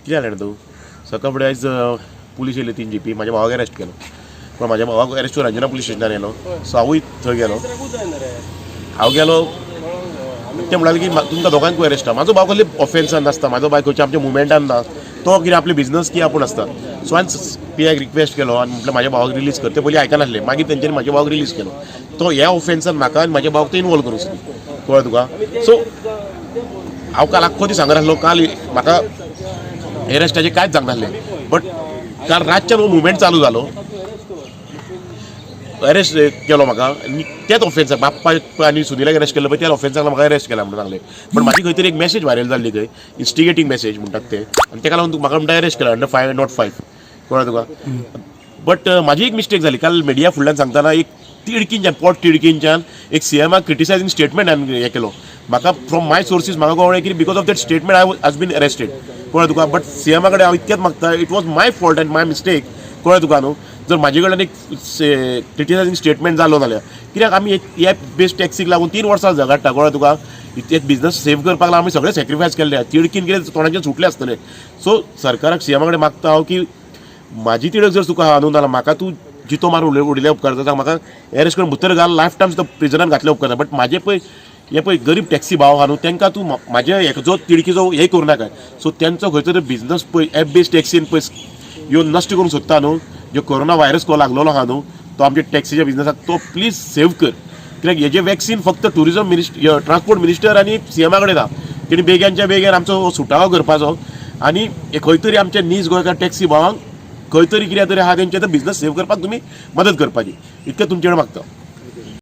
कितें जालें तूं? सकाळ फुडें आयज पुलीस येयले, तीन जिपी. म्हाज्या भावाक अरेस्ट केलो, पूण म्हाज्या भावाक अरेस्ट करून अंजुना पुलीस स्टेशनार येयलो. सो हांवूय थंय गेलो. हांव गेलो, ते म्हणाले की तुमकां दोगांकूय अरेस्ट आहा. म्हाजो भाव कसले ऑफेन्सान नासता, म्हाजो भाव खंयच्या आमच्या मुवमेंटान ना, तो कितें आपले बिजनस की आपूण आसता. सो हांवें पी आयक रिक्वेस्ट केलो आनी म्हटलें, म्हाज्या भावाक रिलीज कर. ते पयलीं आयकनासले. मागीर तेंच्यांनी म्हाज्या भावाक रिलीज केलो. तो ह्या ऑफेन्सान म्हाका आनी म्हाज्या भावाक तो इनवॉल्व करूंक सोदी, कळ्ळें तुका? सो हांव काल आख्खो दीस हांगा आसलो. काल म्हाका एरेस्टाचें कांयच सांगनासलें, बट काल रातच्यान हो मुवमेंट चालू जालो. अरेस्ट केलो म्हाका आनी त्याच ऑफेन्साक बाप्पा आनी सुनीलाक अरेस्ट केलो पळय, त्याच ऑफेन्साक म्हाका अरेस्ट केला म्हणून सांगलें. पण म्हाजी खंय तरी एक मॅसेज व्हायरल जाल्ली खंय, इन्स्टिगेटींग मॅसेज म्हणटात ते, आनी तेका लागून म्हाका म्हणटा अरेस्ट केला अंडर 505, कळ्ळें तुका? बट म्हाजी एक मिस्टेक जाली. काल मिडिया फुडल्यान सांगतना एक तिडकीनच्यान, पोट तिडकीनच्यान एक सीएमाक क्रिटिसायझींग स्टेटमेंट हांवें हें केलो. म्हाका फ्रॉम my sources म्हाका कळ्ळें की because of that statement I has been arrested, कळ्ळें तुका? बट सीएमा कडेन हांव इतकेंच मागता, it was my fault and my mistake, कळ्ळें तुका न्हू? जर म्हाजे कडल्यान एक क्रिटिसायझींग स्टेटमेंट जालो जाल्यार, कित्याक आमी ऍप बेस्ड टॅक्सीक लागून 3 वर्सां झगडटा, कळ्ळें तुका? एक बिझनस सेव करपाक लागून आमी सगळें सॅक्रिफायस केल्लें. तिडकीन कितें तोंडाचें सुटलें आसतलें. सो सरकाराक, सीएमा कडेन मागता हांव की म्हाजी तिडक जर तुका आहा न्हू, जाल्यार म्हाका तूं जितो मारून उडयल्या उपकारता. म्हाका एरेस्ट करून भितर घाल, लायफ टायम सुद्दां प्रिजनान घातल्या उपकारता. बट म्हाजे पळय, हे पळय गरीब टॅक्सी भाव आहा न्हू, तांकां तूं म्हाजे हेजो तिडकीचो हे करूं नाका. सो तेंचो खंय तरी बिझनस पळय, एप बेस्ड टॅक्सीन पळय येवन नश्ट करूंक सोदता न्हू, जो कोरोना व्हायरस को लागलेलो आहा न्हू, तो आमच्या टॅक्सीच्या बिझनसाक तो प्लीज सेव कर. कित्याक हेजें वॅक्सीन फक्त टुरिजम मिनिस्टर, ट्रान्सपोर्ट मिनिस्टर आनी सीएमा कडेन आहा. तेणी बेग्यानच्या बेगीन आमचो हो सुटावो करपाचो आनी हे खंय तरी आमच्या नीज गोंयकार टॅक्सी भावांक खंय तरी कितें तरी आहा तेंचे बिझनस सेव करपाक तुमी मदत करपाची, इतकें तुमचे कडेन मागता.